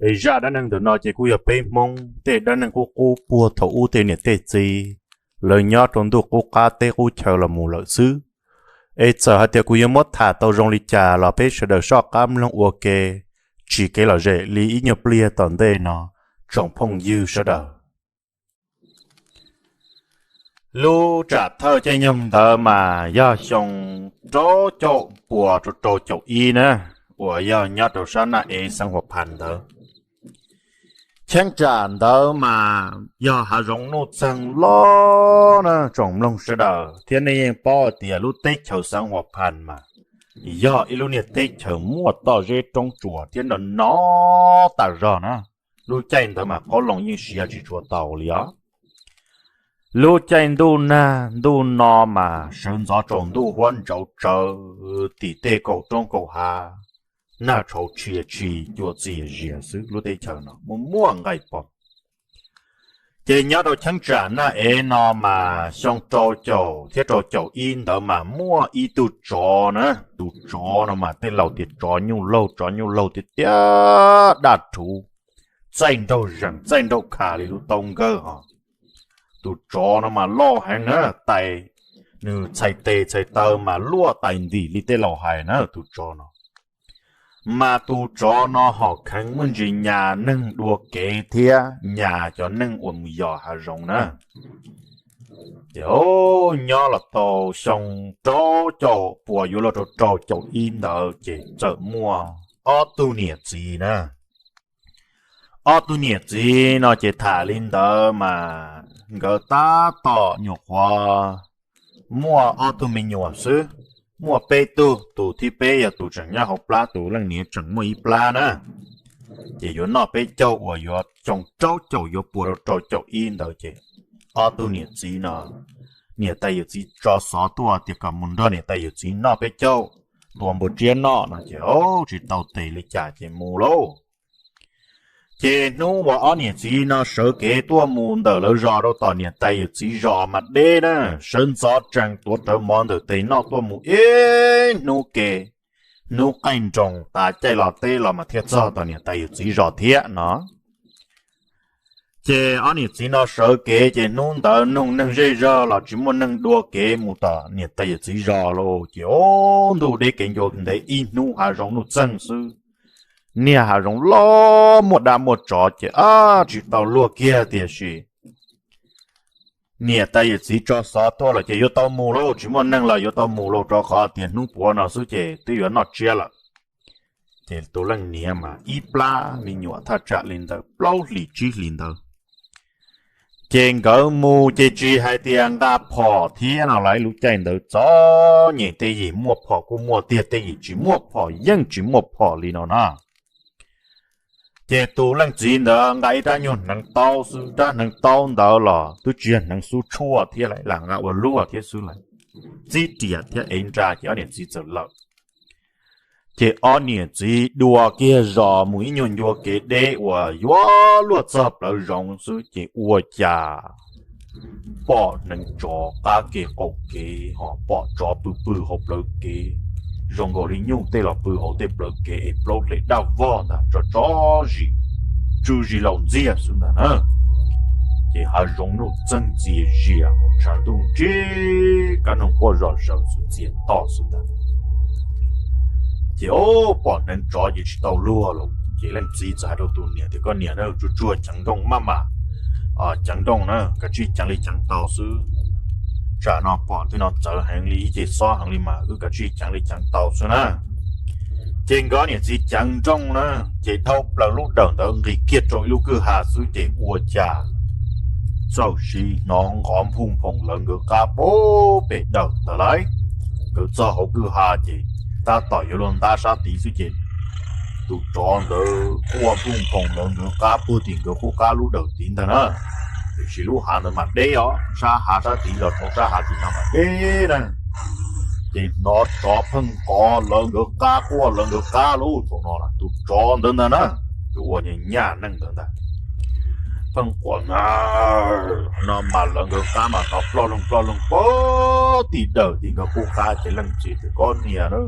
Es zaj dab neeg ntawm no ces kuj yog peb Hmoob tej dab neeg qub qub puag thaum ub tej niam tej txiv, lawv nyob rau ntuj qub qab teb qub chaw los mus lawm xwb. Es txawm hais tias kuv yuav muab tham tau zoo li cas los peb sawv daws soj qab mloog ua ke, tsim kev lom zem li ib nyuag pliag tom ntej no, tsoom phooj ywg sawv daws. Lub tsam thawj caij nyoog ntawd mas yog xyoo rau caum puas rau rau caum ib na, uas yog nyob rau sab Naj Ev xeev Huas Phas ntawd. Cheeb tsam ntawd mas yog hav zoov nuj txeeg loj na tsoom mloog sawv daws, thiab nej yeej paub hais tias lub teb chaws xeev Huas Phas mas yog ib lub niag teb chaws muaj toj zeb roob tsuas thiab nrov no tas zog na. Lub caij ntawd mas qoob loo yeej siav tsis tshua tau li os. Lub caij ntuj nag ntuj no mas sawv ntxov tsaus ntuj huab ntsauv tsawv tim tej kaum roob kaum hav, nag tshauv tshia tshis cua txias zias xwb, lub teb chaws no muaj muaj nqaij pom. Ces nyob rau cheeb tsam Naj Ev no mas xyoo rau caum thiab rau caum ib ntawd mas muaj ib tug tsov na, tus tsov no mas tej laus tias tsov nyuj laug, tsov nyuj laug tiag tiag, daj rhuv, txaij nraug zees txaij nraug khas li lub taub nkawj ho. Tus tsov no mas loj heev na, tais, nws txhais tes txhais taw mas luaj tais ntim li tej laus hais na tus tsov no. Mas tus tsov no hom kheev muaj ntsis nyas neeg dua kev thiab nyas cov neeg uas mus yos hav zoov na. Ces nyob los tau xyoo rau caum puas yuav luag rau rau caum ib ntawd ces txawm muaj ob tug niam txiv na. Ob tug niam txiv no ces tham li ntawd mas nkawd tab tom nyuam qhuav muaj ob tug me nyuam xwb, muaj peb tug, tus thib peb yog tus tseem nyob hauv plab, tus leej niam tseem muaj ib plab na. Ces yuav noj peb caug uas yuav xyoo rau caum yuav puas rau rau caum ib ntawd ces ob tug niam txiv no, niam tais yawm txiv tso xov tuaj tias kom mus nrog niam tais yawm txiv noj peb caug, tua npua tsiab noj no ces tsis tau tes li cas ces mus lauj. Ces hnub uas ob niam txiv no sawv kev tuaj mus ntawm lawv zos rau tom niam tais yawm txiv zos mas deb na, sawv ntxov tsees tuav rawv mov ntawm tes noj tuaj mus ib hnub ke, hnub qaij nroos tav caij los teb los mas thiaj txog tom niam tais yawm txiv zos thiab no. Ces ob niam txiv no sawv kev ces hnub ntawd noog neeg zej zog los tsis muaj neeg dua kev mus tom niam tais yawm txiv zos lauj. Ces ntuj deb kev ncua ntev ib hnub hav zoov nuj txeeg xwb, niag hav zoov loj muaj dab muaj tsov ces ab tsis tau luag kiag tiam sis niam tais yawm txiv tso xov tuaj lawm ces yuav tau mus lauj, tsis muaj neeg los yuav tau mus lauj, rau qhov tias hnub puav no xwb ces twb yuav noj tsiab lawm. Ces tus leej niam mas ib plab me nyuam thaj tsam li ntawd plaub hlis tsib hlis ntawd. Ces nkawd mus ces tsis hais tias nqa phom thiab no lawm, lub caij ntawd txom nyem, tej yim muaj phom kuj muaj tiag, tej yim tsis muaj phom yeej tsis muaj phom li no na. Ces tus leej txiv ntawd nqa ib rab nyuag hneev taub xwb, rab hneev taub ntawd los twb tsis yog hneev xub tshuaj thiab lawm, lam nqa ua luaj thiab xwb lawm, txib riam thiab ev nra ces ob niam txiv txawm lawm. Ces ob niam txiv dua kiag zos mus ib nyuag ncua kev deb uas yuav luag txog plawv zoov xwb ces ua cas pom hneev tsov qab kev qaum kev ho pom tsov pw pw hauv plawv kev, zoo nkaus li nyuj tej los pw hauv tej plawv kev es plaub hle daj vog ntag, tso tso zis, tsw zis laus ntxiag xwb ntag na. Ces hav zoov nuj txeeg txias zias, tshav ntuj ntsib, kab noog quaj zom zaws xwb txias to xwb ntag. Ces o, pom hneev tsov ces tsis tau luag lawm ces leej txiv txawm hais rau tus niam tias, koj niam na, tsuag tsuag ceev nrooj maj mam ceev nrooj na, kav tsij ceev li ceev tau xwb. Tsam no pom tej no txawv heev li ib ce xob heev li mas wb kav tsij ceev li ceev tau xwb na. Ces nkawd niam txiv ceev nrooj na, ces dhau plaws lub dawm ntawd nqis kiag rau ib lub kwj ha xwb ces ua cas txawm sim hnov nqov npuj nphoom lawv nkawd qab pem dawm ntawd lauj. Nkawd txog hauv kwj ha ces tab tom yuav luag ntab sab tid xwb ces tus tsov ntawd quaj npuj nphoom lawv nkawd qab puag tim nkawd qub qab lub dawm tid ntag na. Tiam sis lub hav ntawd mas deb os, sab hav sab tid los rau sab hav tim no mas deb na. Ces hnov tsov pheej nqov lawv nkawd qab quaj lawv nkawd qab lub thaum no, tus tsov ntawd ntag na, tus uas nyaj neeg ntawd ntag, pheej quaj na. No mas lawv nkawd qab mas hnov ploj loog ploj loog puag tim dawm tim nkawd qub qab ces leej txiv tias, koj niam na,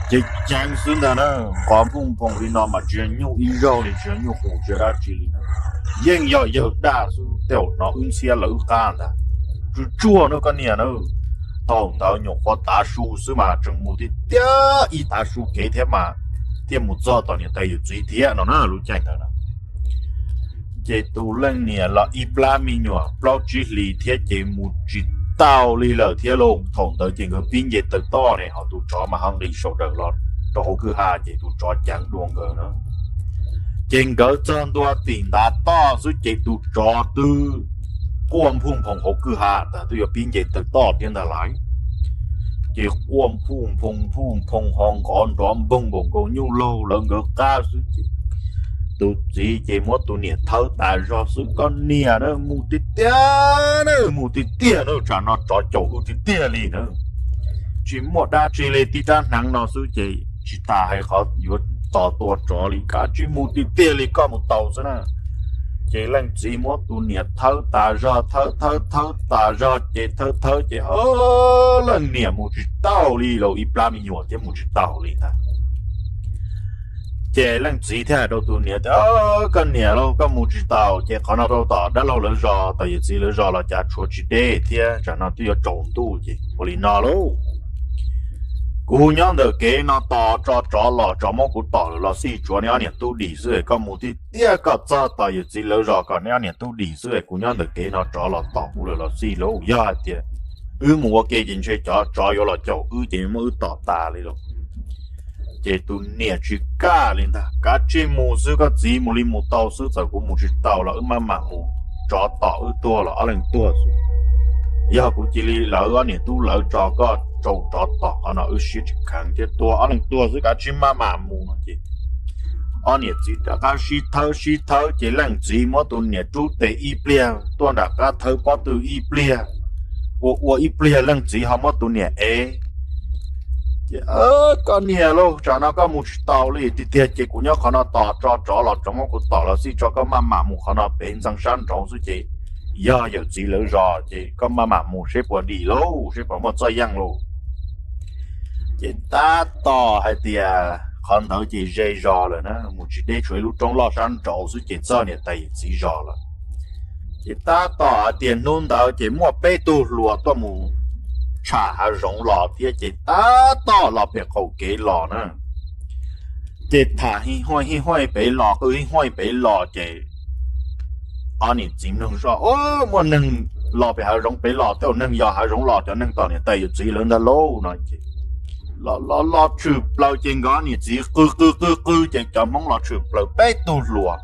Ces ceev xwb ntag na, nqov nphooj nphoos li no mas tsis yog nyuj ib zaug li, tsis yog nyuj qus, tsis yog dab tsi li na, yeej yog yawg daj xwb. Tej zaum hnov wb ntxhiab lawv wb qab ntag. Tsuag tsuag na koj niam na. Thaum ntawd nyuam qhuav tav su xwb mas tseem mus tiag tiag, ib tav su kev thiab mas thiaj mus txog tom niam tais yawm txiv thiab no na, lub caij ntawd na. Ces tus leej niam los ib plab me nyuam plaub tsib hlis thiab ces mus tsis tau li lawm thiab lauj. Thaum ntawd ces nkawd pib nce taw toj ne, ho tus tsov mas ho nqis saum daws los rau hauv kwj ha ces tus tsov ceev dua nkawd na. Ces nkawd txog ntua tim ntav toj xwb ces tus tsov twb quaj nphooj nphoos hauv kwj ha ntag, twb yuav pib nce taw toj thiab ntag lauj. Ces quaj nphooj nphoos nphooj nphoos ho nqov nrov npoog npaum nkaus nyuj laug lawv nkawd qab xwb ces tus txiv ces muab tus niam thawb tas zog xwb, koj niam na, mus tiag tiag na, mus tiag tiag na, tsam no tsov caum wb tiag tiag li na. Tsis muaj dab tsi li, tib rab hneev no xwb ces tsis tas hais qhov yuav tos tua tsov li, kav tsij mus tiag tiag li, koj mus tau xwb na. Ces leej txiv muab tus niam thawb tas zog, thawb thawb thawb tas zog ces thawb thawb ces leej niam mus tsis tau li lauj, ib plab me nyuam thiab mus tsis tau li ntag. Ces leej txiv thiaj hais rau tus niam tias, koj niam lauj, koj mus tsis tau ces qhov no rau tom dab laug lawv zos, tom yawm txiv lawv zos los cas tshuav tsis deb thiab, tsam no twb yuav tsaus ntuj ces ua li no lauj, kuv nyob ntawm kev no tos tso tsov los tsov muab kuv tom lawm los xij, tsuav neb ob niam tub dim xwb, koj mus tiag tiag koj txog tom yawm txiv lawv zos kom neb ob niam tub dim xwb, kuv nyob ntawm kev no tsov los tom kuv lawm los xij lauj. Yog hais tias wb mus ua ke ces ntshe cov tsov yuav los caum wb ces muab wb tom tas li lauj. Ces tus niam tsis kaj li ntag, kav tsij mus xwb, koj txiv mus li mus tau xwb, txawm kuv mus tsis tau los wb maj mam mus, tsov tom wb tuag los ob leeg tuag xwb. Yog kuv cia li lawv ob niam tub lawv tso koj tsau tsov tom qhov no wb siab tsis kheev thiab, tuag ob leeg tuag xwb, kav tsij maj mam mus no ces ob niam txiv rov qab sib thawb sib thawb ces leej txiv muab tus niam rub tes ib pliag tuaj nram qab thawb pob tw ib pliag, ua ua ib pliag leej txiv ho muab tus niam ev. Ces koj niam lauj, tsam no koj mus tsis tau li tiag tiag ces kuv nyob qhov no tos tso tsov los tsov muab kuv tom los xij tso, koj maj mam mus, qhov no pem ntxeev sab nraud xwb ces yog yawm txiv lawv zos ces koj maj mam mus seb puas dim lauj, seb puas muaj txoj yeej lauj. Ces tab tom hais tias qhov ntawd ces ze zos lawm na, mus tsis deb, tshuav ib lub roob loj sab nraud xwb ces txog niam tais yawm txiv zos lawm. Ces tab tom hais tias hnub ntawd ces muaj peb tug hluas tuaj mus tsham hav zoov los thiab ces tab tom los pem qaum kev los na. Ces tham hij huaj hij huaj pem los, qw hij huaj pem los ces ob niam txiv mloog zoj, muaj neeg los pem hav zoov pem los, tej zaum neeg yos hav zoov los, cov neeg tom niam tais yawm txiv lawv ntag lauj no ces los los los tshwm plaws ces nkawd niam txiv qw qw qw qw ces cov Hmoob los tshwm plaws peb tug hluas.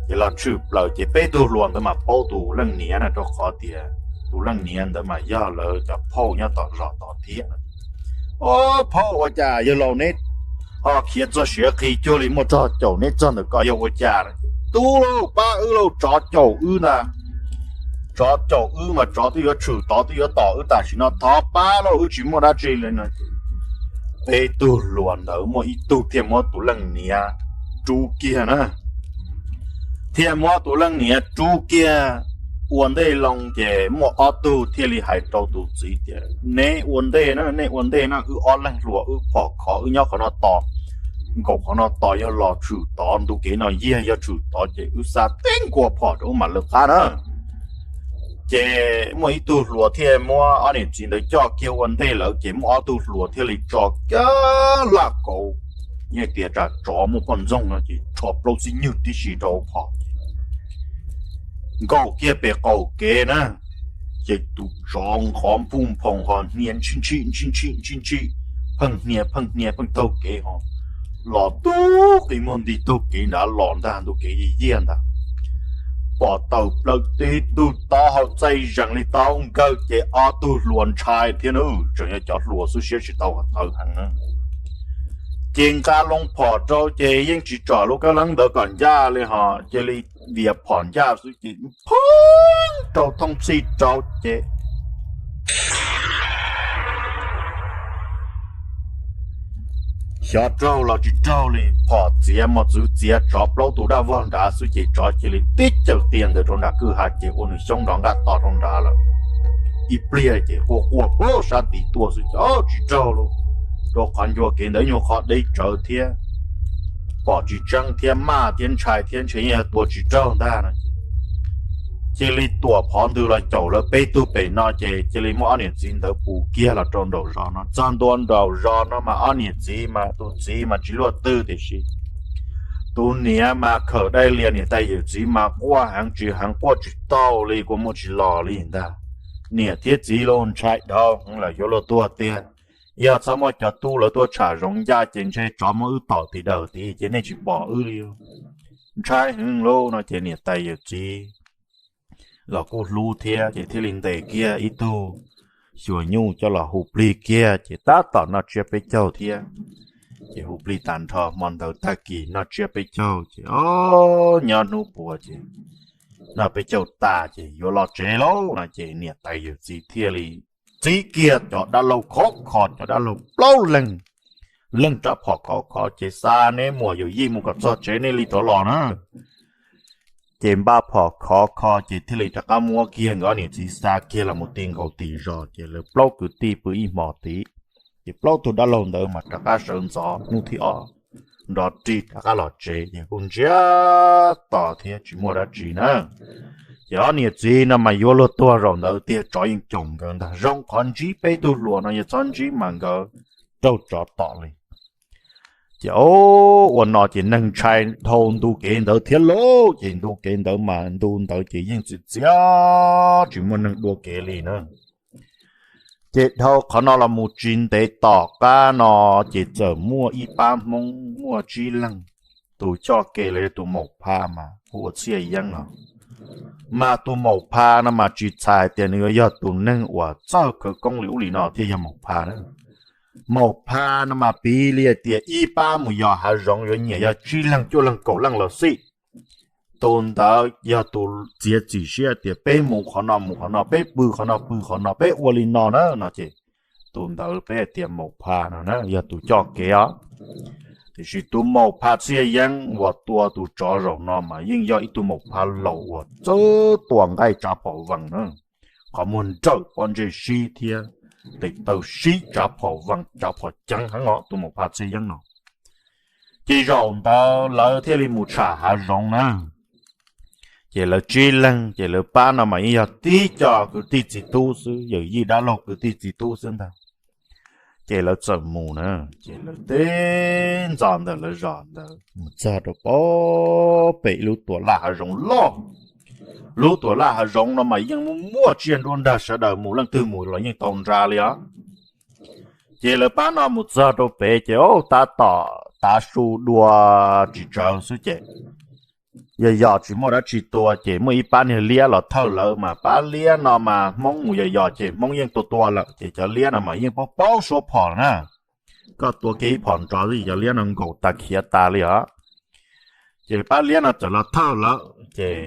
Ces los tshwm plaws ces peb tug hluas ntawd mas paub tus leej niam na, rau qhov tias tus leej niam ntawd mas yog lawv cov phauj nyob tom zos tod thiab. Au, phauj, ua cas yawg laus neb ho khiav txog siav qhi cuag li muaj rog caum neb txog ntawm ko yog ua cas? Tub lauj, pab wb lauj, tsov caum wb ntag. Tsov caum wb mas tsov twb yuav tshwm tod twb yuav tom wb tam sim no, thov pab lauj, wb tsis muaj dab tsi li no. Peb tug hluas ntawd muaj ib tug thiaj muab tus leej niam rub kiag na, thiaj muab tus leej niam rub kiag. Ua ntej loo ces muaj ob tug thiaj li hais rau tus txiv tias, neb ua ntej na, nej ua ntej na, wb ob leeg hluas wb phom khov wb nyob qhov no tos, nkaum qhov no tos, yog los tshwm tod ntu kev no yiag, yog tshwm tod ces wb xa teb nkaus phom rau wb mam lawv qab na. Ces muaj ib tug hluas thiaj muab ob niam txiv ntawd coj kiag ua ntej lawm ces muaj ob tug hluas thiaj li tso kiag laj kauv, yeej tias tsam tsov muaj poj ntxoog no ces tsho plaub xib nywg tib si rau phom. Nkaum kiag pem qaum kev na, ces tus tsov nqov npuj nphoo ho hnia ntshib ntshib ntshib ntshib ntshib ntshib, pheej hnia pheej hnia pheej taug kev ho los tub qi muag nti taug kev nrad los ntag, ntu kev yiag yiag ntag. Pom tawm plaws tib tug taub hau txaij zees li taub nkawg ces ob tug hluas ntshai thiab na, tseem yog cov hluas xwb siab tsis tau tawv heev na. Ces nqa loo phom rau ces yeej tsis tsom lub kab leeb ntawd kom ncaj li ho, cia li vias phom ncaj xwb ces phoov rau thooj txhij rau ces xyov raug los tsis raug li, phom txiav mos txwv txiav tsov plaub tus daj vog nrad xwb ces tsov cia li tib caws tiag ntawd rau nram kwj ha ces ua nws xyoob nrov nqaj to rau nrad lawm. Ib pliag ces quaj quaj puag sab tid tuaj xwb ces tsis raug lauj. rau qhov ncua kev ntawd nyuag qhov deb tsawv thiab, pom tsis tseeb thiab maj thiab ntshai thiab ntshe yeej tua tsis raug ntag no ces cia li tuam phov ntws los caum lawv peb tug pem no ces cia li muab ob niam txiv ntawd pus kiag los rau nraum zos no. Txog ntua nraum zos no mas ob niam txiv mas tus txiv mas tsis luaj twg tiam sis tus niam mas khawm dai lias niam tais yawm txiv mas quaj heev tsis heev quaj tsis tau li, kua muag tsis los li ntag. Niam thiab txiv los ntshai dhau heev lawm yuav luag tuag tiag. Yog txhob muaj cov tub lawv tuaj tsham zoov ncaj ces ntshe tsov muab wb tom tim dawm tid ces nej tsis pom wb li. Ntshai heev lawm no ces niam tais yawm txiv los kuj hlub thiab ces thiaj li ntes kiag ib tug xyuas nyuj coj los hu plig kiag ces tab tom noj tsiab peb caug thiab. Ces hu plig tag nrho hmo ntawd tag kis noj tsiab peb caug ces o, nyob hnub puas ces noj peb caug tas ces yuav los tsev lauj no ces niam tais yawm txiv thiaj li txib kiag cov dab laug khov kho, cov dab laug plaub leeg, leej rab phom khov kho ces xa neb muam yawm yij mus kom txog tsev nej li rov los na. Ces npaj phom khov kho ces thiaj li rov qab muab kiag nkawd ob niam txiv xa kiag los mus ti nkaus tim zos ces lawv plaub kwv tij pw ib hmos tid. Ces plaub tug dab laug ntawd mas rov qab sawv ntxov hnub thib ob nrov rig rov qab los tsev ces kuj ntsiag to thiab tsis muaj dab tsi na. Ces ob niam txiv no mas yuav luag tuag zaum ntawd tiag, tsov yeej caum nkawd ntag. Zoo qhov ntsib peb tug hluas no, yog txhob ntsib mas nkawd raug tsov tom li. Ces o, ua no ces neeg ntshai dhau ntu kev ntawd thiab lauj. Ces ntu kev ntawd mas ntu ntawd ces yeej txias txias tsis muaj neeg dua kev li na. Ces dhau qhov no los mus tsis ntev tom qab no ces txawm muaj ib pab Hmoob muaj tsib leeg, tus coj kev los yog tus maum pha mas hu ua Txhiaj Yeeb no. Mas tus maum pha no mas tsis txhais tias nws yuav yog tus neeg uas txawj khawv koob li ub li no thiaj yog maum pha na. Maum pha no mas piv li hais tias ib pab mus yos hav zoov yuav nyiam yog tsib leeg cuaj leeg kaum leej los xij. Tus ntawd yog tus txiav txim siab tias peb mus qhov no mus qhov no, peb pw qhov no pw qhov no, peb ua li no na no ces tus ntawd peb hais tias maum pha no na yog tus coj kev os. Tiam sis tus maum pha Txhiaj Yeeb uas tua tus tsov zaum no mas yeej yog ib tug maum pha laus uas txawj tua nqaij tsav phom vees na. Qhov muag nrawm pob ntseg sib thiab tes taw sib tsav phom vees tsav phom ceev heev os tus maum pha Txhiaj Yeeb no. Ces zaum ntawd lawv thiaj li mus tsham hav zoov na. Ces lawv tsib leeg ces lawv pab no mas yeej yog tib co kwv tij txiv tub xwb, yawm yij dab laug kwv tij txiv tub xwb ntag. Ces lawv txawm mus na, ces lawv teb ntxov ntawm lawv zos ntawd mus txog rau pem pem ib lub tuam laj hav zoov loj. Lub tuam laj hav zoov no mas yeej muaj muaj tsiaj nruab nrag, sawv daws mus leej twg mus los yeej tau nra li os. Ces lawv pab no mus txog rau pem ces tab tom tav su dua tsis tsawg xwb ces yog yog tsis muaj dab tsi tua ces muaj ib pab niag liab los thawj lawv, mas pab liab no mas Hmoob mus yos yos ces Hmoob yeej tua tua lawm ces cov liab no mas yeej paub paub suab phom na. Koj tua kiag ib phom nrov xwb cov liab no nkaum tas khiav tas li os. Ces pab liab no txawm los thawj lawv ces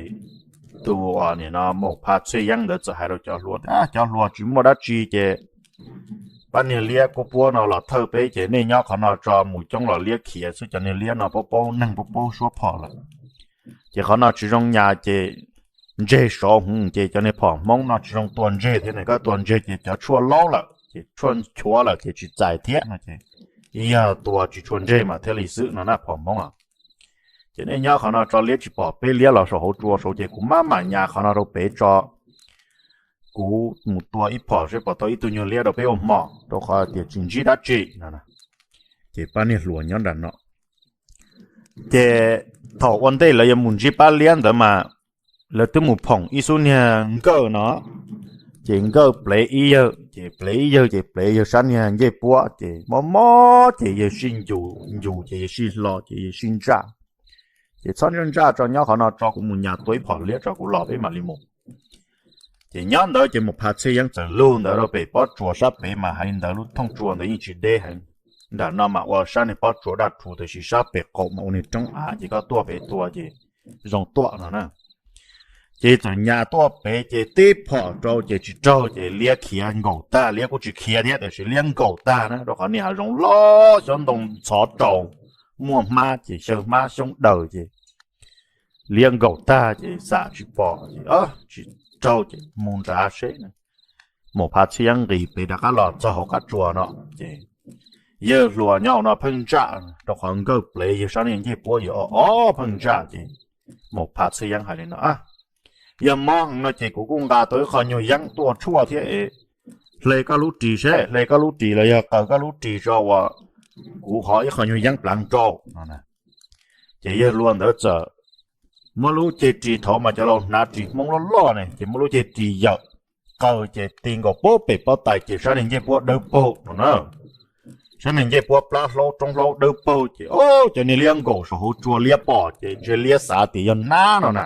tus nim no maum pha Txhiaj Yeeb ntawd txawm hais rau cov hluas, cov hluas tsis muaj dab tsi ces pab niag liab kuab puab no los thawj peb ces nej nyob qhov no tso, mus coob los liab khiav xwb, cov niag liab no paub paub neeg paub paub suab phom lawm. Ces qhov no tsis zoo nyas ces ntseg saud hwv ces cov niag phom Hmoob no tsis zoo tua ntseg thiab ne, koj tua ntseg ces cov tshuaj laub lawm ces tshuaj chuav lawm ces tsis txais thiab no ces yog tua tsis tshua ntseg mas thiaj li xwb no na phom Hmoob os. Ces nej nyob qhov no tso, liab tsis pom peb liab los saum hauv tsua saud ces kuv maj mam nyas qhov no rau pem tso, kuv mus tua ib phom seb pom tau ib tug nyuag liab rau peb ua hmo rau qhov tias tsis ntsib dab tsi no. Ces pab niag hluas nyob nram no ces thaum ua ntej lawv yuav mus ntsib pab liab ntawd mas lawv twb mus phoom ib xub niag nkawj no. Ces nkawj plev ib yawg ces plev ib yawg ces plev yawg sab niag ncej puab ces mob mob ces yawg sij ncu, ncu ces yawg sij hlo ces yawg sij ntsaj. Ces txhob ntsaj ntsaj tso, nyob qhov no tso, kuv mus nyas tua ib phom liab tso kuv los peb mam li mus. Ces nyob ntawd ces maum pha Txhiaj Yeeb txawm lug ntawd rau pem pob tsuas sab pem mas hais ntawd lub thooj tsua ntawd yeej tsis deb heev. Nram no mas ua sab niag pob tsuas daj rhuv tiam sis sab pem qaum mas ua niag roob av ces koj tuaj pem tua ces zoo tuaj no na. Ces txawm nyas tuaj pem ces tib phom rau ces tsis raug ces liab khiav nkaum tag, liab kuj tsis khiav thiab tiam sis liab nkaum tag na rau qhov niag hav zoov loj xyov ntoo ntxhov rau, muaj hmab ces xyaw hmab xyoob daws ces liab nkaum tag ces xam tsis pom ces tsis raug ces mus nrad seb. Maum pha Txhiaj Yeeb nqis pem rov qab los txog hauv qab tsuas no ces Yawg hluas nyob hauv no pheej ntsaj, rau qhov nkawj plev yawg sab niag ncej puab yawg ob ob pheej ntsaj ces Maum Phas Txhiaj Yeeb hais li no, yog mob heev no ces kuv kuj nqa tau ib qho nyuag yeeb tuaj tshuaj thiab es hle koj lub ris seb, hle koj lub ris los yog qaws koj lub ris tso uas kuv ho ib qho nyuag yeeb plev rau no. Ces yawg hluas ntawd txawm muab lub ceg ris, thaum mas cov laus hnav ris Hmoob loj loj ne, ces muab lub ceg ris yawm qaws ces ti nkaus puag pem pob tais ces sab niag ncej puab dawb paug no na. Sab niag ncej puab plab hlaub roob hlaub dawb paug ces o, cov niag liab nkaum saum hauv tsua liab pom ces ntshe liab xav tias yog nab no na.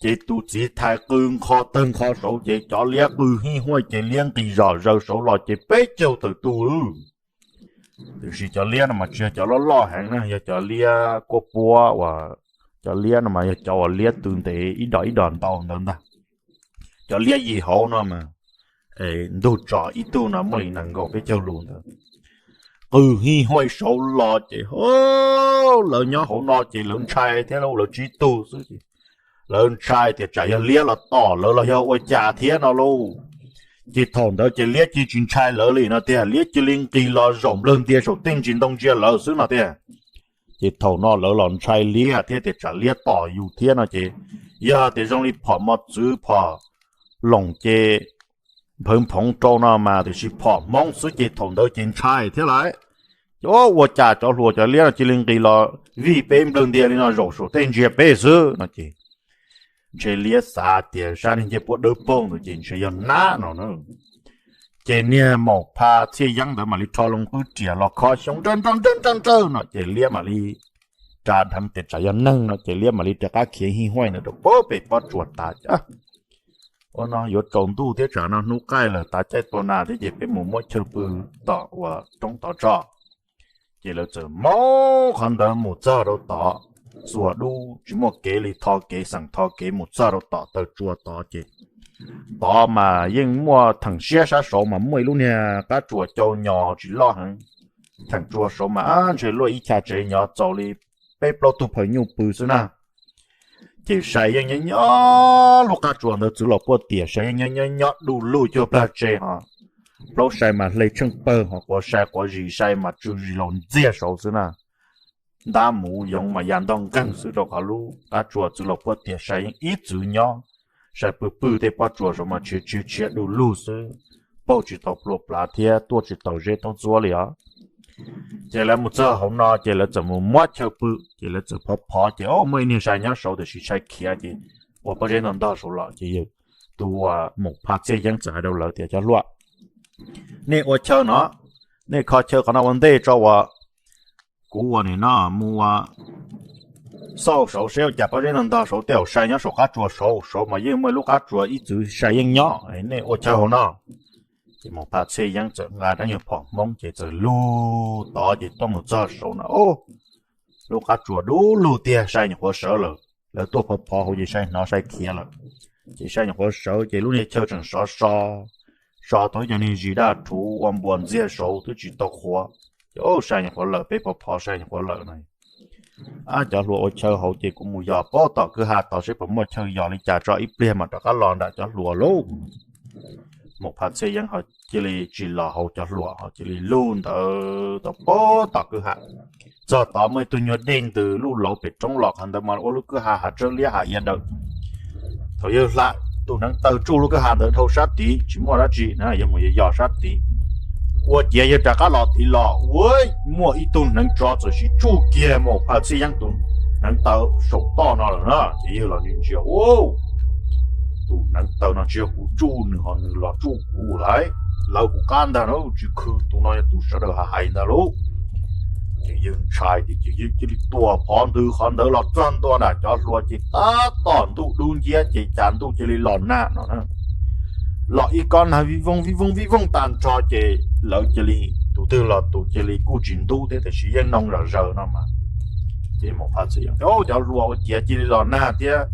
Ces tus txiv thais qw nqho tawg nqho saud ces cov liab qw hij huaj ces liab nqis zom zaws saud los ces peb caug tawm tus. Tiam sis cov liab no mas tsis yog cov loj loj heev na, yog cov liab kuab puab uas, cov liab no mas yog cov uas liab tw ntev ib dos ib dos ntau ntawd ntag. Cov liab yim hauv no mas ntug tsom ib tug no muaj li nees nkaum peb caug lus ntawd. Qw hij huaj saud los ces lawv nyob hauv no ces lawv ntshai thiab lauj, lawv tsib tug xwb ces lawv ntshai tias tsam yog liab los tom lawv los yog ua cas thiab no lauj. Ces thaum ntawd ces liab cia tsis ntshai lawv li no tiag, liab cia li nqis los zaum nplawg ntias saum tej ntsis ntoo ntsia lawv xwb no tiag. Ces thaum no lawv los ntshai liab thiab tias tsam liab tom yus thiab no ces yog tias zoo li phom mos txwv phom loos ces nphawv nphoov rau no mas tiam sis phom Hmoob xwb ces thaum ntawd ces ntshai thiab lauj. Ces ua cas cov hluas cov liab no cia li nqis los vij peb nplawg ntias li no zaum saum tej ntsia peb xwb no ces ntshe liab xav tias sab niag ncej puab dawb paug ntawd ces ntshe yog nab no na. Ces niag Maum Phas Txhiaj Yeeb ntawd mam li rho loo qwb riam los kho xyoob nrawj nrawj nrawj nrawj no ces liab mam li ras dheev tias tsam yog neeg no ces liab mam li rov qab khiav hij huaj ntawd rau puag pem pob tsuas tas. Ua no yuav tsaus ntuj thiab tsam no hnub qaij lawm tav caij tua nas thiab ces peb mus muab chaw pw tom uas roob tod tso. Ces lawv txawm maub qhov ntawd mus txog rau tod, xuas dub tsis muaj kev li, tho kev xeem tho kev mus txog rau tom taw tsua tod ces tod mas yeej muaj theem siab sab saud mas muaj ib lub niag qab tsuas cau nyos tsis loj heev. Theem tsua saud mas ntshe luaj ib chav tsev nyov txaus li peb plaub tug phaws nyuj pw xwb na. Ces sai yeej nyob nyob lub qab tsuas ntawd txwv los puaj tiam, sai yeej nyob nyob nyob du lug cuag plag tse ho. Plaub sai mas hle tsheej pawg ho, quav sai quav zis sai mas tsw zis laus ntxiag saud xwb na. Ntab muv yoov mas ya ntog nqeeg xwb rau qhov lub qab tsuas txwv los puaj tiam, sai yeej ib txwv nyob. Sai pw pw tej pob tsuas saud mas tshiav tshiav tshiav du lug xwb, pauj tsis tau plua plav thiab tuaj tsis tau zeb taub ntxuab li os. Ces lawv mus txog hauv no ces lawv txawm mus muab chaw pw, ces lawv txawm phov phov ces o muaj ib niag sai nyob saud tiam sis sai khiav ces ua pob zeb ntog ntog saud los ces yawg tus uas Maum Phas Txhiaj Yeeb txawm hais rau lawv tias cov hluas, nej ua chaw no, nej kho chaw qhov no ua ntej tso uas kuv ua nim no mus ua xauj saud seb ua cas pob zeb ntog ntog saud tej zaum sai nyob saum qab tsuas saud, saud mas yeej muaj ib lub qab tsuas ib txwv sai yeej nyob, nej ua chaw hauv no. Ces Maum Phas Txhiaj Yeeb txawm nqa rab nyuag phom Hmoob ces txawm lug tod ces tuaj mus txog saud no o, lub qab tsuas dub lug tiag, sai nyuam qhuav sawv lawm. Lawv tuaj phov phov hauv ces sai hnov sai khiav lawm. Ces sai nyuam qhuav sawv ces lub niag chaw tseem sov so, so tau ib co niag zis daj rhuv ua npuas ntxiag saud twb tsis tau qhuav. Ces o sai nyuam qhuav lawm, peb phov phov sai nyuam qhuav lawm no. Ab, cov hluas ua chaw hauv ces kuv mus yos puag tom kwj ha tod seb puas muaj chaw yos li cas tso ib pliag mam rov qab los nram cov hluas lauj. Maum Phas Txhiaj Yeeb ho cia li tsis los hauv cov hluas ho cia li lug ntawd tau puag tom kwj ha. Txog tod muaj ib tug nyuag dej ntws luj lauv pem roob los qhov ntawd mas ua lub kwj ha hav tsawb liab hav iav daws. Thaum yawg hla tus hneev taw tsuj lub kwj ha ntawd dhau sab tid tsis muaj dab tsi na, yawg mus yos sab tid. Ua ciav yawg rov qab los tid los ua muaj ib tug hneev tsov txawm sim tsuj kiag Maum Phas Txhiaj Yeeb tus hneev taw saum toj no lawm na. Ces yawg los ntsia ntsia, tus hneev taw no tsis yog kuv tsuj nws ho nws los tsuj kuv lauj, lawv kuv qab ntag na, tsis khw tus no yog tus sawv daws hais ntag lauj. Ces yawg ntshai ces yawg cia li tuam phov ntws qhov ntawd los txog ntua nram cov hluas ces tab tom ntuj dub nciab ces cas ntuj cia li los nag no na. Los ib kob nag vij vooj vij vooj vij vooj tag nrho ces lawv cia li, tus twg los tus cia li kuj tsis ntub thiab tiam sis yeej noo zom zaws no mas. Ces Maum Phas Txhiaj Yeeb, cov hluas ua ciav cia li los nag thiab,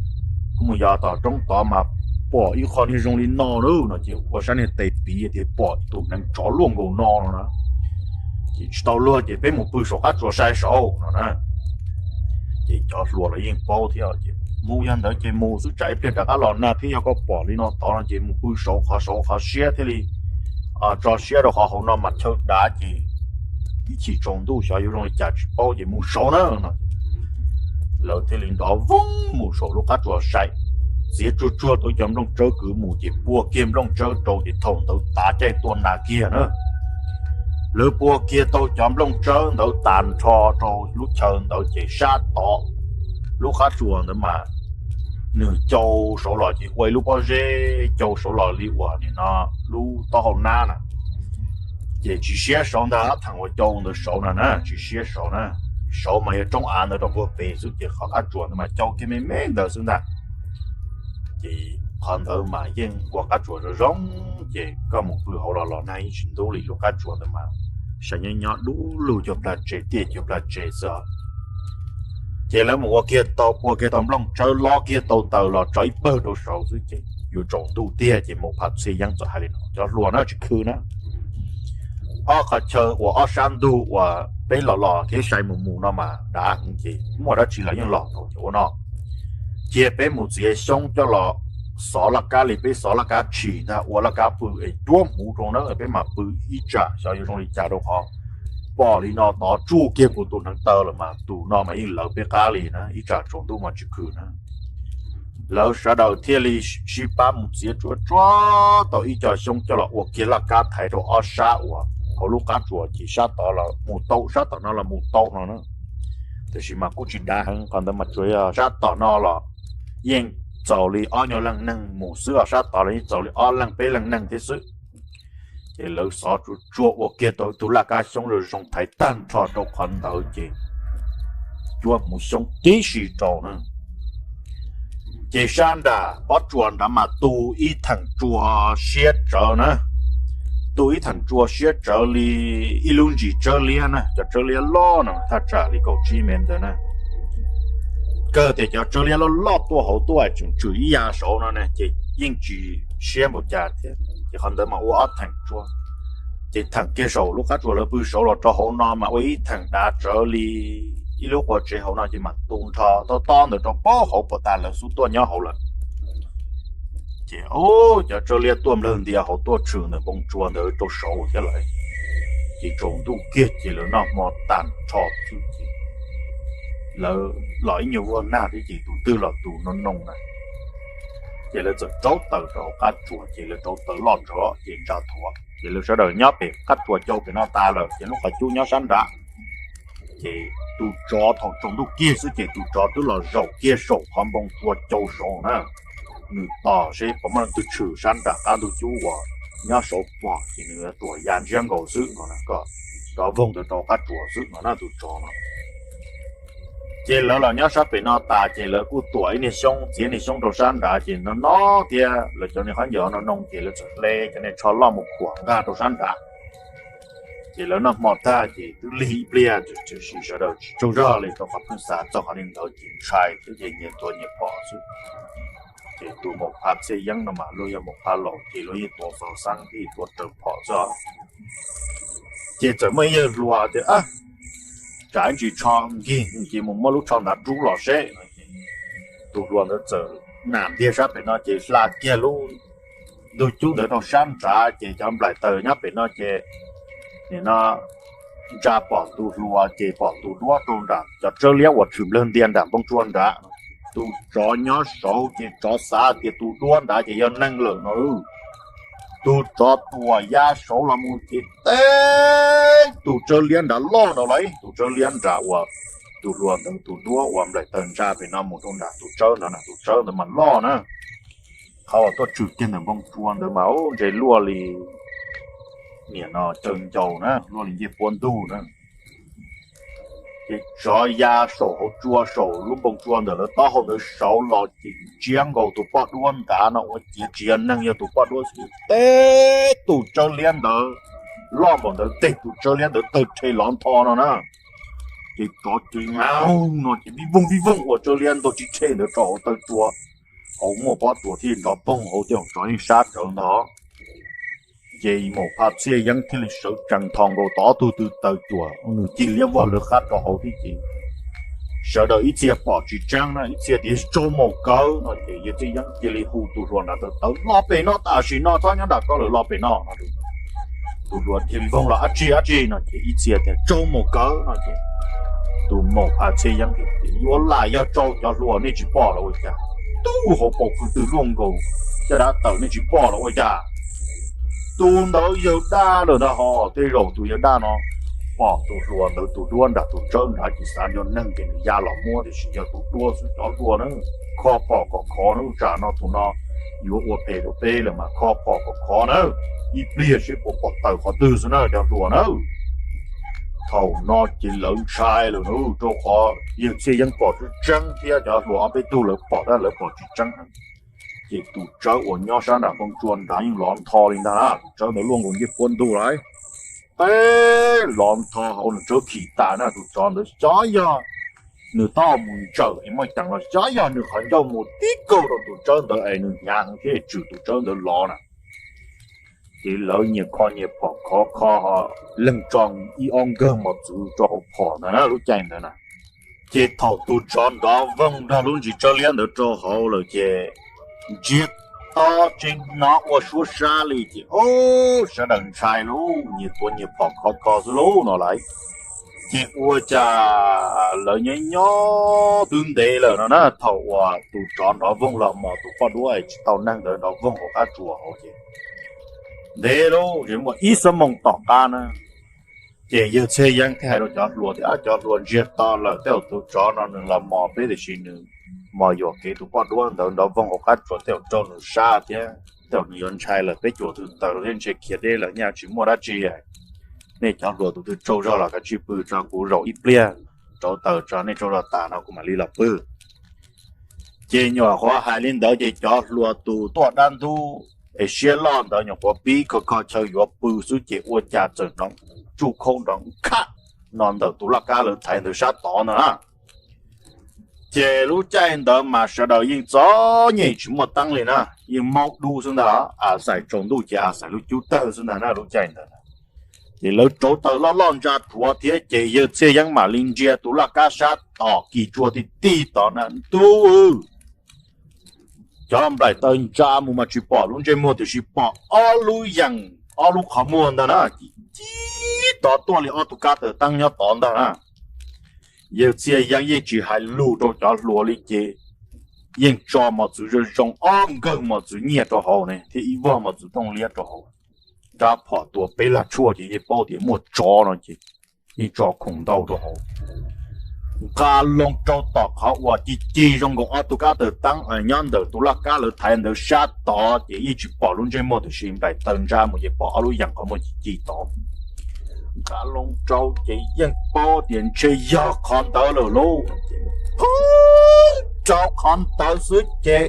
kuv mus yos tom roob tod mas pom ib qho niag zoo li no na no ces ua sab niag tes piv tias pom tus hneev tsov luaj nkaus no no na. Ces tsis tau luag ces peb mus pw saum qab tsuas sai saud no na. Ces cov hluas los yeej paub thiab ces mus yog ntawd ces mus xwb tsam ib pliag rov qab los nag thiab, yog koj pom li no tod no ces mus pw saud qhov saud qhov siab thiaj li tso siab rau qhov hauv no mas chaw dav ces ib chim tsaus ntuj xyov yuav zoo li cas tsis paub ces mus saud na no. Lawv thiaj li nrov voog mus saum lub qab tsuas sai, txiav tsuag tsuag tau cov nplooj tsawb kwv mus ces pua kiag nplooj tsawb rau ces thaum ntawd tav caij tuaj nag kiag na. Lawv pua kiag tau cov nplooj tsawb ntawd tas nrho rau lub chaw ntawd ces sab tod lub qab tsuas ntawd mas nws cau saud los ces ua ib lub pob zeb cau saud los li uas nim no lub taub hau nab na. Ces tsis siab saud ntag, thaum uas cau ntawd saud no na tsis siab saud na, saud mas yog roob av ntawd rau puag pem xwb ces qhov qab tsuas ntawd mas cau kiag me me ntawd xwb ntag. Ces qhov ntawd mas yeej ua qab tsuas zoo zoo, ces koj mus pw hauv los los nag ib tsis ntub li lub qab tsuas ntawd mas sav nyob nyob dub lug cuag plag tsev tiaj cuag plag tsev xwb. Ces lawv mus ua kiag tau pua kiag tau nplooj tsawb lob kiag tau taws los tso ib pawg rau saud xwb ces yuav tsaus ntuj tiag ces Maum Phav Txhiaj Yeeb txawm hais li no, cov hluas na tsis khw na, ob qhov chaw uas ob sab ntug uas peb los los thiab sai mus mus no mas dav heev ces muaj dab tsi los yeej los tau cov ua no. Cia peb mus txiav xyoob coj los xov laj kab li peb xov laj kab tshis ntag ua laj kab pw es cuab hmuv rau na peb mam pw ib tsam xyov yuav zoo li cas rau qhov pom li no tod tsuj kiag kuv tus hneev taw lawm mas tus no mas yeej lawv peb qab li na ib tsam tsaus ntuj mas tsis khw na. Lawv sawv daws thiaj li sib pab mus txiav tsuav tsuav tau ib co xyoob coj los ua kiag laj kab thaiv rau ob sab uas hauv lub qab tsuas ces sab tod los mus tau sab tom no los mus tau no na. Tiam sis mas kuj tsis dav heev, qhov ntawd mas tsuas yog sab tom no los yeej txaus li ob nyuag leej neeg mus xwb os, sab tod los yeej txaus li ob leej peb leej neeg thiab xwb. Ces lawv xov tsuag tsuag ua kiag tau tus laj kab xyoob zoo zoo thaiv tag nrho rau qhov ntawd ces cuab hmuv xyoob tib si rau na. Ces sab nram pob tsuas nrad mas tu ib theem tsua siab tsawv na, tu ib theem tsua siab tsawv li ib lub ntsis tsawb liab na, cov tsawb liab loj no thaj tsam li kaum tsib mev ntawd na. Kawg tias cov tsawb liab loj loj tuaj hauv tuaj tseem tswm ib yav saud no na ces yeej tsis siab npaum cas thiab ces qhov ntawd mas ua ob theem tsua. Ces theem kiag saum lub qab tsuas lawv pw saud los rau hauv no mas ua ib theem dav tsawv li ib lub qua tsev hauv no ces mam tu nrho tob tob ntawd rau pab hauv puas tas lawv xub tuaj nyob hauv lawm. Ces cov tsawb liab tuaj nplawg ntias hauv tuaj tshwm ntawm npoo tsua ntawd rau saud thiab lawm. Ces tsaus ntuj kiag ces lawv noj hmo tag nrho xwb ces lawv los ib nyuag vuag nag thiab ces tus twg los tus noo noo na. Ces lawv txawm rauv taws rau hauv qab tsuas ces lawv rauv taws loj ntawd ces ntsa thuav ces lawv sawv daws nyob pem qab tsuas cau pem no tas lawm ces lub qhov cub nyob sab nrad. Ces tus tsov thaum tsaus ntuj kiag xwb ces tus tsov twb los zaum kiag saum qhov npoo tsua cau saud na. Nws tos seb puas muaj leej twg tshwm sab nram qab ntug cub uas nyob saud pom ces nws tuam ya ntsiab nkaus xwb no na, kom rov voog ntawd rau qab tsuas xwb no na tus tsov no. Ces lawv los nyob sab pem no tas ces lawv kuj tuam ib niag xyoob txiav niag xyoob rau sab nrad ces no no thiab lawv cov niag khaub ncaws no noo ces lawv txawm hle cov niag tsho loj mus khuam nqa rau sab nrad. Ces lawv noj hmo tag ces twb lig ib pliag tiam sis sawv daws tsis tsaug zog li rau qhov pheej xav txog qhov niag ntawd ces ntshai thiab ces nyias tua nyias phom xwb. Ces tus Maum Phav Txhiaj Yeeb no mas luag yog Maum Phav laus ces luag yeej tua xov xeeb thiab tua raws phom xwb. Ces txawm muaj ib yawg hluas tias, tsam ib ntsis tsho nkig ces mus muab lub tsho nrad rub los seb. Tus hluas ntawd txawm nam ntiag sab pem no ces hla kiag lub ntug cub ntawd rau sab nrad ces cov nplaim taws nyob pem no ces nim no ntsa pom tus hluas ces pom tus duab rau nram cov tsawb liab uas tshwm nplawg ntias nram npoo tsua nrad. Tus tsov nyob saud ces tsov xav tias tus duab nrad ces yog neeg lawm no. Tus tsov tuam ya saud los mus ces teb tus tsawb liab nrad loj no lauj. Tus tsawb liab nrad uas tus hluas ntawd tus duab uas nplaim taws ntsa pem no mus rau nram tus tsawb ntawd na, tus tsawb ntawd mas loj na. Qhov uas tuaj tshwm kiag ntawm npoo tsua ntawd mas ub ntshe luaj li nim no caw ncaus na, luaj li ncej puab ntug na. Ces tsov ya saum hauv tsua saum lub npoo tsua ntawm lawv taub hau ntawd saud los ces ntsiab nkaus tus poj duab nrad no ua ciav tsis yog neeg yog tus poj duab xwb. Teb tus tsawb liab ntawd loj npaum ntawd teg tus tsawb liab ntawd tawg rhe lov ntho no na. Ces tsov ces ngaug no ces vij voog vij voog ua tsawb liab ntog tsis tshe ntawd rau hauv taw tsua. Hauv muaj pob tsuas thiaj nrov poog hauv tej tsov yeej sab tsawv ntog. Ces Maum Phav Txhiaj Yeeb thiaj li sawv tsees nthos nkaus tau ob tug tw taw cuam, nws cia li liab vog lawv qab rau hauv thiab ces sawv daws ib txhia pom tsis tseeb na, ib txhia tias tsaug maum kawv no ces yawg Txhiaj Yeeb cia li hu tus hluas nram taw tawv los pem no tam sim no, txhob nyob nram ko lawm, los pem no no. Tus hluas thiaj npog los dab tsi dab tsi no ces ib txhia tias tsau maum kawv no ces tus maum pha Txhiaj Yeeb tias yuav lam yog tsau cov hluas nej tsis pom los ua cas, tub hauv paus khwv twg luaj nkaus caj dab tawm nej tsis pom los ua cas. Tus ntawd yawg dab lawm ntag hos, tej zaum tus yawg dab no pom tus hluas ntawd tus duab nram tus tsawb nrad ces xav nco neeg ces nws ya los muab tiam sis yog tus duab xwb cov hluas na. Kho phom kom khov na, tsam no tus no yuav ua phem rau peb lawm mas kho phom kom khov na, ib pliag seb puas pom tawm qhov twg xwb na cov hluas na. Thaum no ces lawv ntshai lawm na, rau qhov yawg Txhiaj Yeeb pom tseeb tseeb thiab cov hluas ob peb tug lawv pom tab lawv pom tsis tseeb. Ces tus tsawb uas nyob sab nram npoo tsua nrad yeej lov ntho li ntag na, tus tsawb ntawd luaj nkaus ncej puab ntuj lawm. Peb lov ntho hauv nws tsawb phim tas na, tus tsov ntawd xyov yog nws taub hau mus ntsawm es muaj ceem los xyov yog nws qhov ncauj mus tib kaug rau tus tsawb ntawd es nws hnyav heev thiab tswm tus tsawb ntawd lov na. Ces lawv nyias kho nyias phom khov kho, leeg tso ib ob nkawg mos txwv rau hauv phom ntawd na lub caij ntawd na. Ces thaum tus tsov nrov voog nrog lub ntsis tsawb liab ntawd rau hauv lawm ces ntsiag to tsis hnov ua suab sab li ces o, sawv daws ntshai lauj, nyias tuav nyias phom khov kho xwb lauj no lauj. Ces ua cas lawv nyob nyob twb ntev lawm no na, thaum uas tus tsov nrov voog los mos tus poj duab tsis tau neeg ntawd nrov voog hauv qab tsuas hauv ces ntev lauj, ces muaj ib xuab moos tom qab na. Ces yawg Txhiaj Yeeb thiaj hais rau cov hluas tias, cov hluas, ntsiag to lawm, tej zaum tus tsov no nws los mos peb tiam sis nws mos yuam kev tus poj duab ntawd nrov voog hauv qab tsuas, tej zaum raug nws sab thiab tej zaum nws yuav ntshai lawm, peb cuam tus taws thiab ntshe khiav deb lawm nyaj tsis muaj dab tsi. Nej cov hluas tus twg tsaug zog los kav tsij pw tso kuv zaum ib pliag, rauv taws tso nej tsaug zog tas no kuv mam li los pw. Ces nyuam qhuav hais li ntawd ces cov hluas tus tuaj dab ntub es siab loj ntawd nyuam qhuav pib kho kho chaw yuav pw xwb ces ua cas txawm nrov tsuj khaub nrov khab no ntawm tus laj kab lawv thaiv ntawd sab tod ntag na. Ces lub caij ntawd mas sawv daws yeej txom nyem tsis muaj teeb li na, yeej maub dub xwb ntag, a xais tsaus ntuj ces a xais lub cub tawg xwb ntag na lub caij ntawd. Ces lawv rauv taws loj loj ntsa thuav thiab ces yawg Txhiaj Yeeb mam li ntsia tus laj kab sab tom kis tsua ti ti tod na, ntuj, cov nplaim taws ntsa mus mas tsis pom lub ntsej muag tiam sis pom ob lub yees ob lub qhov muag ntag na, ci tod tuaj li ob tug kab taws teeb nyob tod ntag na. Yawg Txhiaj Yeeb yeej tsis hais lus rau cov hluas li ces yeej tso mos txwv zoo zoo ob nkawg mos txwv nyiaj rau hauv ne thiab ib vog mos txwv tooj liab rau hauv. Rab phom tua peb lag tshuaj ces yeej paub tias muaj tsov no ces yeej tso khoom ntau rau hauv, nqa loo rau tom qhov uas ci ci zoo nkaus ob tug kab taws teeb nyob ntawm tus laj kab lawv thaiv ntawd sab tod ces yeej tsis pom lub ntsej muag tiam sis nplaim taws ntsa mus ces pom ob lub yees qhov muag ci ci tod. Nqa loo rau ces yeej paub tias ntshe yog qhov ntawd lawm lauj. Rau qhov ntawd xwb ces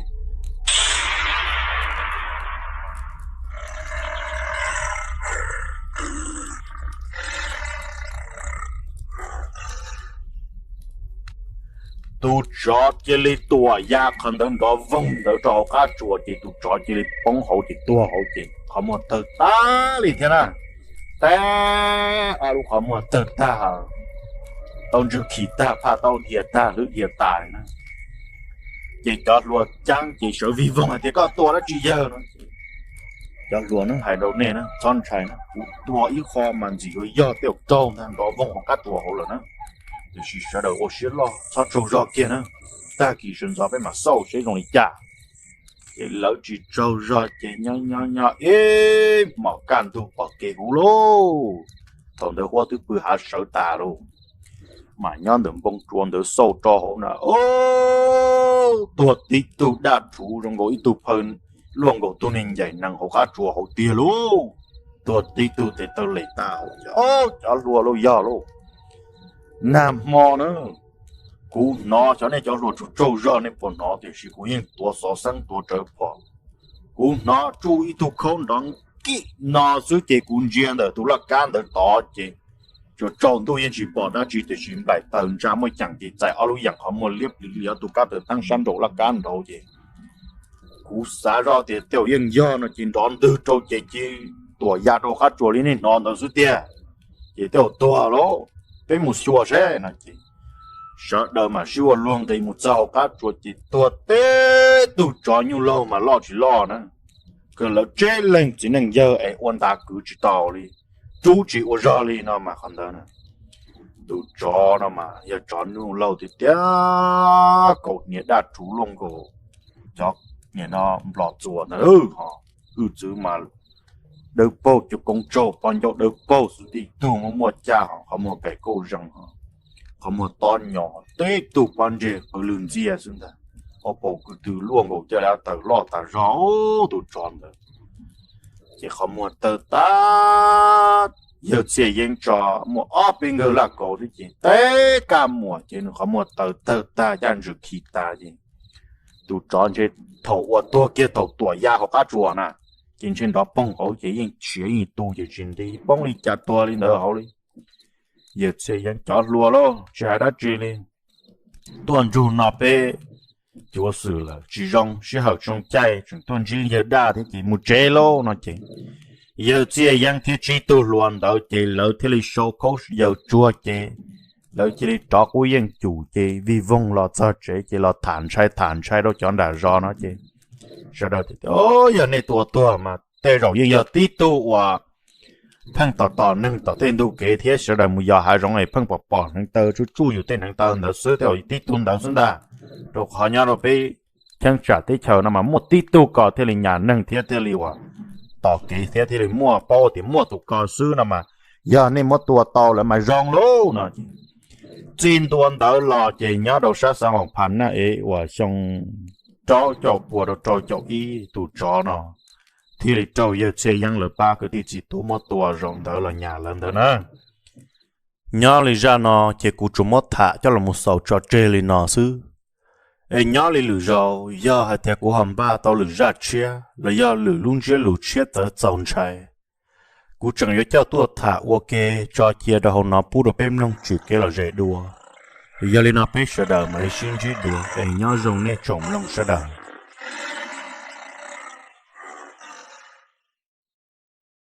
tus tsov cia li tuam ya qhov ntawd nrov voog ntawd rau hauv qab tsuas ces tus tsov cia li poob hauv ces tuag hauv ces qhov muag tawg tag li thiab na. Teb, ob lub qhov muag tawg tag, taub ntswg khi tag, phaj taub dhia tag, hlwb dhia tas na. Ces cov hluas ceeb ces sawv vij voog hais tias koj tua dab tsi yawg no. Cov hluas, neb hais rau nej na, txhob ntshai na, kuv tua ib qho mas ntxim yuav yog tej zaum raug ntag, nrov voog hauv qab tsuas hauv lawm na. Tiam sis sawv daws ua siab loj txhob tsaug zog kiag na, tag kis sawv ntxov peb mam xauj seb zoo li cas. Ces lawv tsis tsaug zog ces nyob nyob nyob ib hmos kaj ntug pom kev huv lauj. Thaum ntawd huab twb pw hav sawv tas lauj, mas nyob ntawm npoo tsua ntawd xauj rau hauv na, tuag tib tug daj rhuv zoo nkaus ib tug phaw, luaj nkaus tus neeg ncaim nees hauv qab tsuas hauv tiag lauj. Tuag tib tug tes taw lem tas hauv. Cov hluas lauj, yog lauj, nag hmo na, kuv hnov, xyov nej cov hluas tsaug tsaug zog nej puas hnov, tiam sis kuv yeej tuav xov xeeb tuav rawv phom. Kuv hnov tsuj ib tug khaub nrov kim no xwb ces kuv ntsia ntawm tus laj kab ntawd tod ces tsuas tsaus ntuj yeej tsis pom dab tsi tiam sis nplaim taws ntsa muaj ceem ces txais ob lub yees qhov muag liab plis li ob tug kab taws teeb sab nraum laj kab nraud ces kuv xav zoj tias tej zaum yeej yog no ces nrov ntwg rau ces cia tuam ya rau qab tsuas li nej hnov ntawd xwb tiag. Ces tej zaum tuag lauj, peb mus xyuas seb no ces sawv daws mam sib ua luag nqis mus txog hauv qab tsuas ces tuag tib tug tsov nyuj laug mas loj tsis loj na, kawg lawv tseb leeg txiv neej yawg es ua nta kwv tsis tau li. rub tsis ua zog li no mas qhov ntawd na. Tus tsov no mas yog tsov nuj laug tiag tiag, kaus hniav daj rhuv luaj nkaus cov niam no nplos txuas ntawd ho. Hwj txwv mas dawb paug, cov koob tsaug pob ncauj dawb paug xwb, tib tug muaj muaj caj ho, qhov muag kaim kauj zoo ho, qhov muag tob nyo, tib tug pob ntseg qw lwg ntxiag xwb ntag. Ua paum kwv tw luaj nkaus caj dab taws loj tas zog tus tsov ntawd. Ces qhov muag tawg tag, yawg Txhiaj Yeeb tso muaj ob peb nkawg laj kauv xwb ces teb kaj muam ces nws qhov muag tawg tawg tag, caj ntswg khi tas ces tus tsov ntshe thaum uas tuag kiag thaum tuam ya hauv qab tsuas na, ces ntshe nrov poog hauv ces yeej siav yeej tu ces tsis nti poob li cas tuag li ntawd hauv li. Yawg Txhiaj Yeeb cov hluas lauj, tsis hais dab tsi li, tuaj ntsug no peb cuav xwm lawm tsis zoo, sij hawm tsis zoo caij tseem tuaj ntsib yawg daj thiab ces mus tsev lauj no ces yawg Txhiaj Yeeb thiab tsib tug hluas ntawd ces lawv thiaj li sau khaub yawg tsuag ces lawv cia li rov qub yeej cum ces vij voog los txog tsev ces los tham ntshai tham ntshai rau cov nram zos no ces sawv daws tias, Yog nej tua tuag mas tej zaum yeej yog tib tug uas pheej tom tom neeg tom tej ntug kev thiab sawv daws mus yos hav zoov es pheej pom pom hneev taw tsuj tsuj yus tej hneev taw ntawd xwb, tej zaum tib tug ntawd xwb ntag. Rau qhov nyob rau peb cheeb tsam teb chaws no mas muaj tib tug ko thiaj li nyas neeg thiab thiaj li uas tom kev thiab thiaj li muaj paub tias muaj tus ko xwb no mas, yog nej muab tua tau lawm mas zoo lauj no. Txij ntua ntawd los ces nyob rau sab xeev Oos Phas Naj Es uas xyoo rau caum pua rau rau caum ib tus tsov no thiaj li raug yawg Txhiaj Yeeb lawv pab kwv tij txiv tub muab tua zaum ntawd los nyas lawv ntawd na. Nyob li zaj no ces kuv tsuas muab tham coj los mus xaus tso tseg li no xwb. Es nyob li lwm zaus yog hais tias kuv ho npaj tau lwm zaj tshiab los yog lwm lub ntsiab lus tshiab txawv txaus ntshai, kuv tseem yuav coj tuaj tham ua ke tso cia rau hauv no pub rau peb mloog tsim kev lom zem dua. Yog li no peb sawv daws mam li sib ntsib dua es nyob zoo nej tsoom mloog sawv daws.